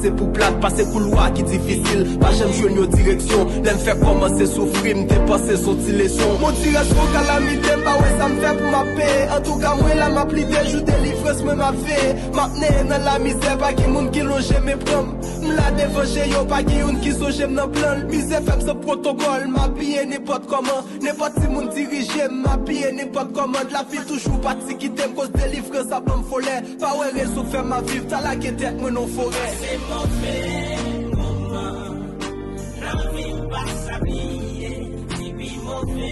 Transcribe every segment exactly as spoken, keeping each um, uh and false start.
Se pou plat, pase koulwa ki difisil. Pa janm jwenn yon direksyon. Lè m fèk kòmanse soufri, m te panse s on ti leson. Mon ti rès yon kalamite, m pa wè sa m fè pou m ap peye. Antouka, mwen la, m ap plide, jou delivrans mwen m ap veye. M ap neye nan lamizè, pa gen moun ki lonje men pran m. M la devan je yo, pa gen youn ki sonje m nan plan l. Mizè fè m san pwotokòl, m abiye nenpòt kòman. Nenpòt timoun dirije m, m abiye nenpòt kòman. Lavi toujou pati kite m, koz delivrans ap ban m folè. Pa wè rezon fè m ap viv, ta lage tèt mwen nan forè. Se move moman nan vi m, pa sa bliye. Ti pi move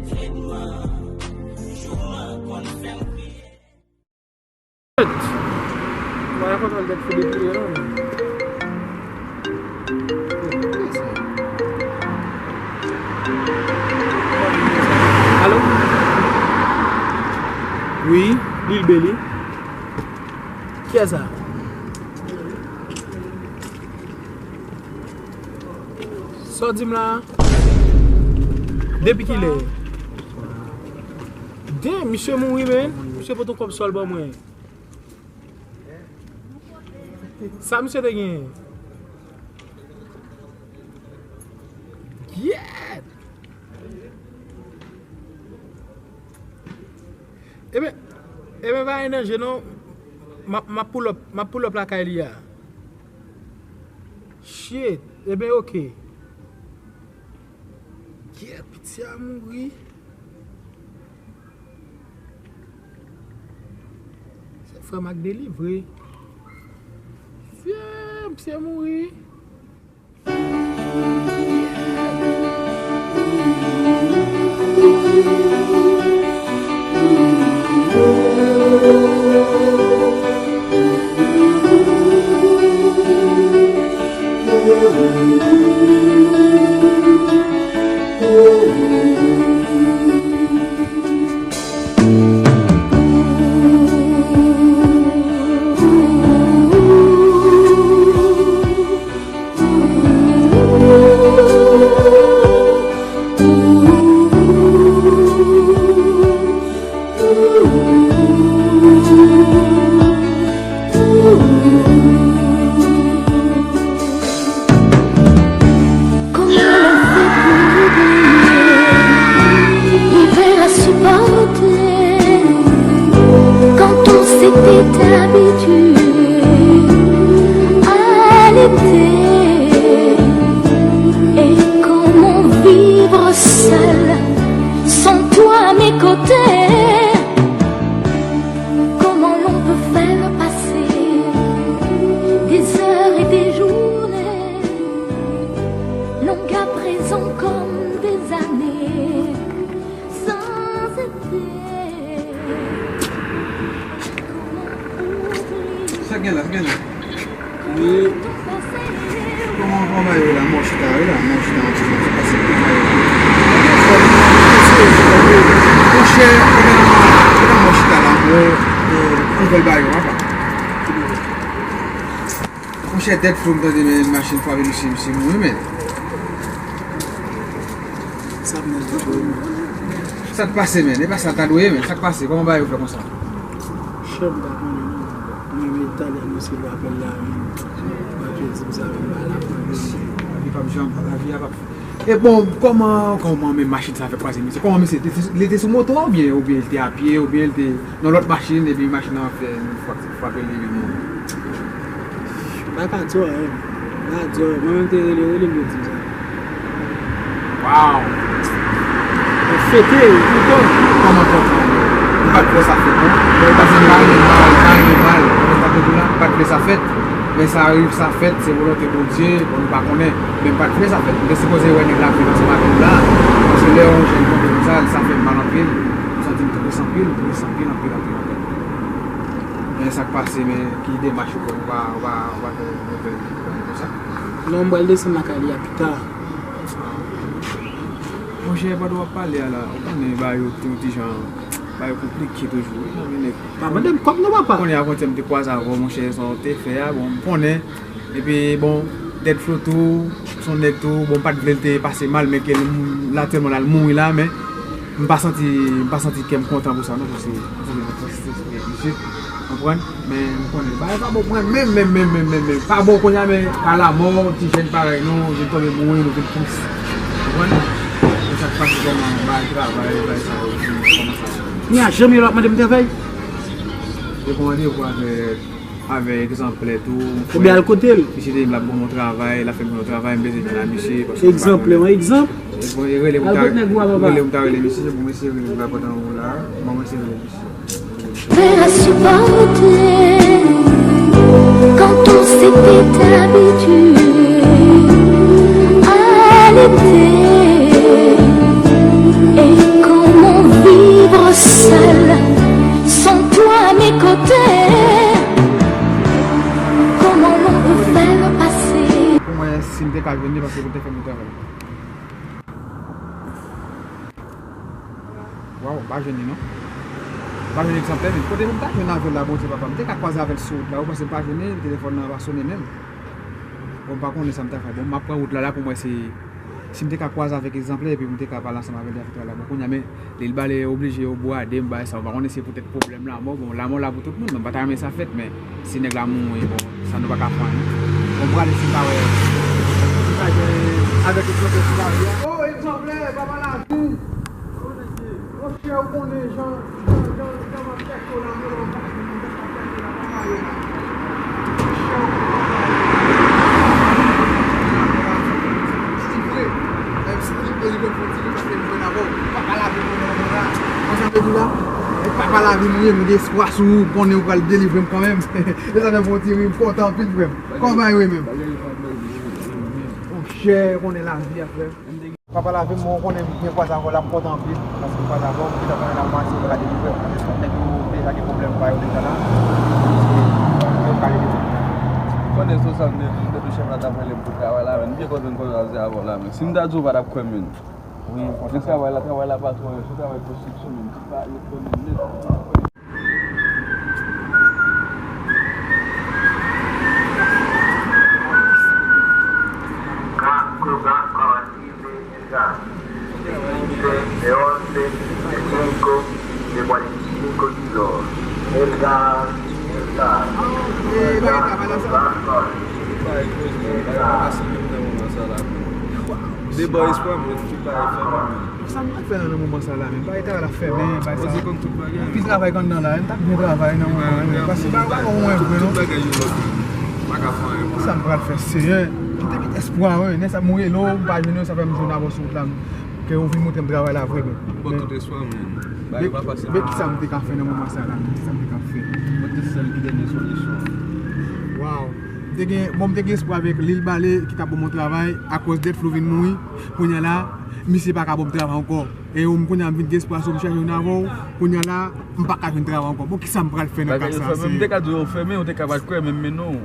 tretman, jou an konn fè m kriye. Mwen kontan l tèt fou depi lè non. Alo? Wi, Lil Beli. Kiyès sa? Sa w di m la? Depi kilè? Den, misye mouri, men. Misye pote yon kòb sòl ban mwen. Sa misye te genyen? Gyèt! Ebyen, ebyen, pa gen danje non. M ap, m ap pull up, m ap pull up lakay li a. Shit! Ebyen, oke. Gyèt, piti a mouri. Se frè m ak delivre. Fye, misye mouri. Comment on fait pour oublier l'hiver à supporter quand on s'était habitué à l'été? Et comment vivre seul sans toi à mes côtés? Comment l'on peut faire passer des heures et des journées longues à présent comme des années sans été? Comment oublier Sa gen la, sa gen la. Wi. Kòman, kòman bagay yo la? Mò chita, wi la, mò chita, mò chita, sa pase pou bagay yo. Monchè, kote nan, kote nan mò chita la, mwen, euh, anvèl bagay yo, apa. Monchè, tèt fou, m tande, men machin frape misye, misye mouri, men. Sa k pase, men? E pa sa ta dwe ye, men. Sa k pase? Kòman bagay yo fè konsa? Chè, m pa konnen, non. Mwen menm talè mwen se rapèl la, men. Mwen te di m sa, men m pa la fè. Lavi p ap janm, lavi a p ap. E bon, kòman, kòman menm machin sa fè kwaze misye? Kòman misye? Li te, li te sou moto a oubyen, oubyen li te a pye, oubyen li te nan lòt machin, epi machin nan fè, frape li, li mouri? M pa ka di w anyen. M pa ka di w anyen. Mwen menm te rele, rele m, yo di m sa. Wow! Mwen fete, yo kontan. Kòman kontan? M pa t vle sa fèt, non. Paske m pa renmen mal, m pa renmen mal. Mwen ta kontan la, m pa t vle sa fèt. Men sa rive, sa fèt, se volonte Bondye, bon, nou pa konnen. Men m pa t vle sa fèt. M te sipoze wè nèg la viv ansanm avè nou la. Paske lè yon jèn tonbe konsa, sa fè m mal anpil. M santi m très anpil, m très anpil, anpil, anpil, anpil. Men sa k pase, men ki demach ou pran, ou pa, ou pa, ou pa fè nouvèl konsa? Non, m pral desann lakay li a pita. Monchè, pandan w ap pale a la, ou konnen bagay yo tou ti jan, bagay yo konplike toujou, wi, non, men nèg. Pa mande m kòb non, papa. Konnen avantyè m te kwaze avè w, monchè, sa w te fè a, bon, m konnen. Epi, bon, Dead Flow tou, se yon nèg tou, bon, m pa t vle l te pase mal, men ke l, l, aktyèlman la, l mouri la, men m pa santi, m pa santi kè m kontan pou sa, non, paske, paske, paske, paske, Konprann? Men m konnen bagay pa bon pou mwen menm, menm, menm, menm, menm, menm. Pa bon kounye a, men pa lanmò, ti jèn parèy nou, vin tonbe mouri, nou vin tris. Konprann? Se sa k pase kòman bagay travay, bagay sa yo, kòman sa. Kounye a, janm yo l ap mande m travay? Yo kòmande yo pou avè avèk egzanplè tou. Oubyen al kote l. Misye te di m l ap ban m yon travay, l ap fè m yon travay, m bezwen jwenn a misye, paske m pa konnen. Egzanplè, yon egzanp. E bon, e rele m ta, al kot nèg ou a, papa. Rele m ta rele misye, bon, mesye rele m pa kontan ou la. Bon, mesye rele misye. Peine à supporter quand on s'était habitué à l'été. Et comment vivre seul sans toi à mes côtés? Comment l'on peut faire passer? Pou mwen, si m te ka jwenn li, paske pou te fè m travay. Waw, m pa jwenn li non. M pa jwenn egzanplè, men kote pou m ta jwenn avè l la, Bondye papa? M te ka kwaze avè l sou wout la, ou panse m pa jwenn li, telefòn nan pa sonnen menm. Bon, m pa konnen sa m ta fè. Bon, m ap pran wout la, la pou mwen se, si m te ka kwaze avèk egzanplè, epi m te ka pale ansanm avè l, li ap fè travay la. Bon, kounye a, men, li, li bale oblije yo bwade m, bagay sa, ou pa konnen se poutèt pwoblèm lanmò. Bon, lanmò la pou tout moun, men m pa ta renmen sa fèt, men si nèg la mouri, bon, sa nou pa ka fè anyen. Bon, m prale si m ta wè, si m ta jwenn avèk egzanplè si ta wè. Oh, egzanplè, papa lavi! Monchè, ou konnen jan, jan, jan, jan m ap chèche w la, mwen, lè w pa jwenn mwen, jan m ap chèche w la, papa yo la. Monchè, ou konnen papa yo. Si vre, menm si li vle, li vle fè yon ti ri, paske li jwenn avè w. Papa lavi m, mwen, mwen la. Konn sa m te di la? E papa lavi m, wi, m gen espwa sou ou, m konnen ou pral delivre m kanmenm. E sa fè m fè yon ti ri, m kontan anpil, frè m. Kòman yo ye menm? Monchè, ou konnen lavi a, frè m. Papa lavi m, bon, ou konnen m byen kwaze avè w la, m kontan anpil, paske m kwaze avè w, m gentan konnen la, mwen, si w pa ka delivre, m konnen se nèg yo deja gen pwoblèm pa yo deja la, yo ka rele m. Konnen se sa m te di w, depi chèf la t ap rele m pou travay la, men m byen kontan m kwaze avè w la, men si m ta di w, ou pa t ap kwè m, men. Wi, m kontan. Men travay la, travay la pa twò, se travay konstriksyon, men m pa, yo konnen nèt. Quattro, quattro, Edgar. Quince, de once, de cinco, de cuarenta y cinco kilos. Edgar, Edgar, Edgar, Edgar. Devan espwa mwen, tout bagay fèmen. Sa m pral fè nan moman sa la menm? Bagay travay la fèmen, bagay sa. Anpil travay k anndan la, m t ap byen travay nan moman an, men paske bagay pa bon mwen vre non. Tout bagay yo lòt. Pa ka fè anyen. Kisa m pral fè, Senyè? M te met espwa, wi, nèg sa m rele w, m pa jwenn ou, sa fè m jwenn avè w sou wout la, ke ou vin montre m travay la vre, men. Bon, tout espwa mwen. Bagay pa fasil. Men kisa m te ka fè nan moman sa la? Kisa m te ka fè? Mwen te sèl ki dènye solisyon. Waw. M te gen, bon, m te gen espwa avèk Lil Bale ki t ap ban m yon travay, akoz Dead Flow vin mouri. Kounye a la, misye pa ka ban m travay ankò. E yo, m kounye a m vin gen espwa sou m chache youn avè w. Kounye a la, m pa ka jwenn travay ankò. Bon, kisa m pral fè nan ka sa, Senyè? M te ka di w fèmen, ou te ka pa t kwè, men, men non.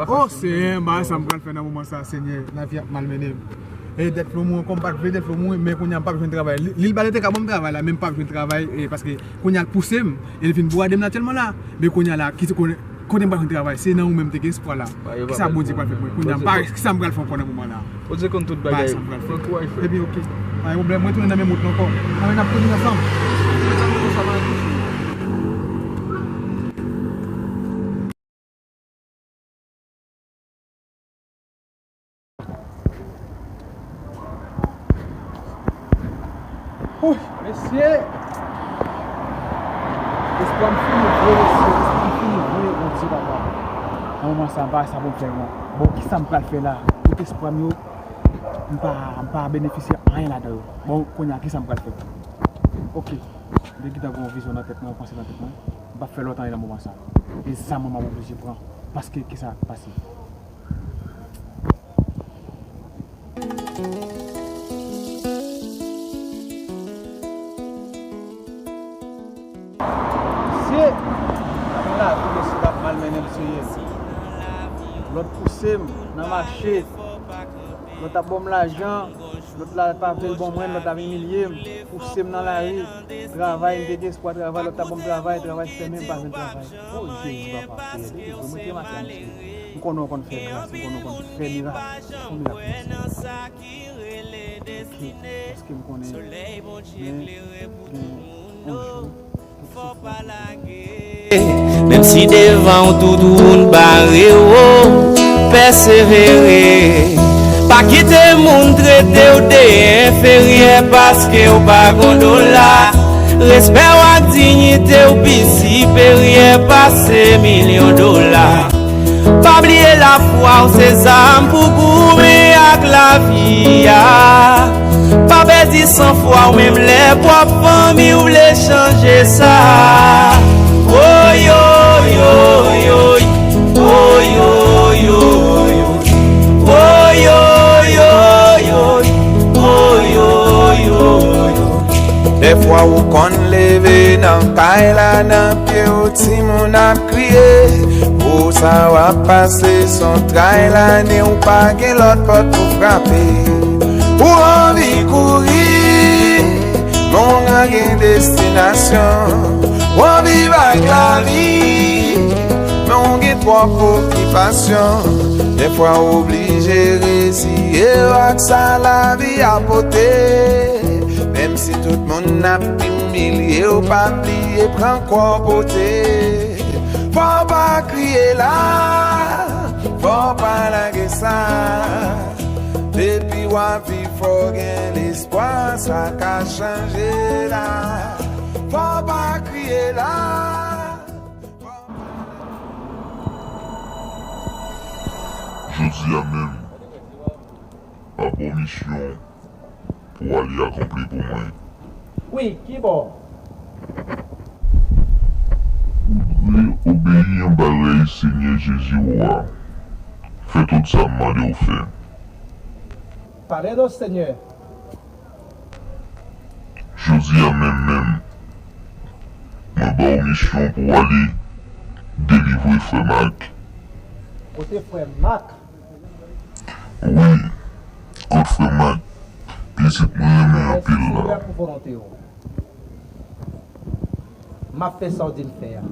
Oh, Senyè, bagay sa m pral fè nan moman sa, Senyè. Lavi ap malmennen m. E Dead Flow mouri ankò, m pa t vle Dead Flow mouri, men kounye a m p ap jwenn travay. Li, Lil Bale te ka ban m travay la, men m p ap jwenn travay, e, paske kounye a l pouse m, e l vin bwade m natirèlman la. Men kounye a la, ki se konnen, kote m pral jwenn travay, se nan ou menm m te gen espwa la. Kisa Bondye pral fè pou mwen? Kounye a, m pa, kisa m pral fè ankò nan moman la? Bondye konn tout bagay. Pran kouraj, frè. Epi, oke. Pa gen pwoblèm, mwen tounen nan menm wout lan ankò. Anben, n ap tounen ansanm. Ouh, mesye! Espwa m fini vre, mesye. Espwa m fini vre, Bondye, papa. Nan moman sa, m pa wè sa pou m fè, non. Bon, kisa m pral fè la? Tout espwa m yo, m pa, m pa benefisye anyen ladan yo. Bon, kounye a, kisa m pral fè? Oke. M te gentan gen yon vizyon nan tèt mwen, yon panse nan tèt mwen. M p ap fè lòt anyen nan moman sa. E zam mwen m ap oblije pran. Paske, kisa k pase? Mesye, lavi mesye t ap malmennen m serye. Lòt pouse m nan mache. Lòt ap ban m lajan. Lòt la pa vle l ban mwen, lòt la vin imilye m, pouse m nan lari. Travay, m te gen espwa travay, lòt la ban m travay, travay fèmen, m pa jwenn travay. O Jezi, papa, Senyè, depi jou mwen te mache a, mesye. M konnen w konn fè gras, m konnen w konn fè mirak. Fè mirak pou mwen, Senyè. Oke, paske m konnen, men, gen yon jou, tout Fò pa lage. Menm si devan w tout woun bare w, pèsevere. Pa kite moun trete w de enferyè paske w pa gon dola. Respè w ak diyite w pi siperyè pase milyon dola. Pa bliye lafwa w se zam pou goumen ak lavi a. Pa pèdi sanfwa w menm lè pwòp fanmi w vle chanje sa. Woy, woy, woy, woy. Woy, woy, woy, woy. Woy, woy, woy, woy. Woy, woy, woy, woy. Dèfwa ou konn leve nan kay la, nan pye w timoun ap kriye. Pou sa w ap pase, se yon tray lane, ou pa gen lòt pòt pou frape. Ou anvi kouri, men w pa gen destinasyon. W anvi viv ak lavi, men w gen twòp okipasyon. Dèfwa w oblije reziye w ak sa lavi a pote. Menm si tout moun ap imilye w, pa bliye pran kò w pote. Fò w pa kriye la, fò w pa lage sa. Depi w ap viv, fò w gen lespwa, sa ka chanje la. Fò w pa kriye la. Jodi a menm, m ap ba w misyon pou w ale akonpli pou mwen. Wi, kibò? Ou dwe obeyi anba rèy Senyè Jezi ou a. Fè tout sa m mande w fè. Pale non, Senyè. Jodi a menm menm, mwen ba w misyon pou w ale delivre frè Mak. Kote frè Mak? Wi, kot frè Mak, pitit mwen renmen anpil la. Mèsi, Senyè, pou volonte w. M ap fè sa w di m fè a.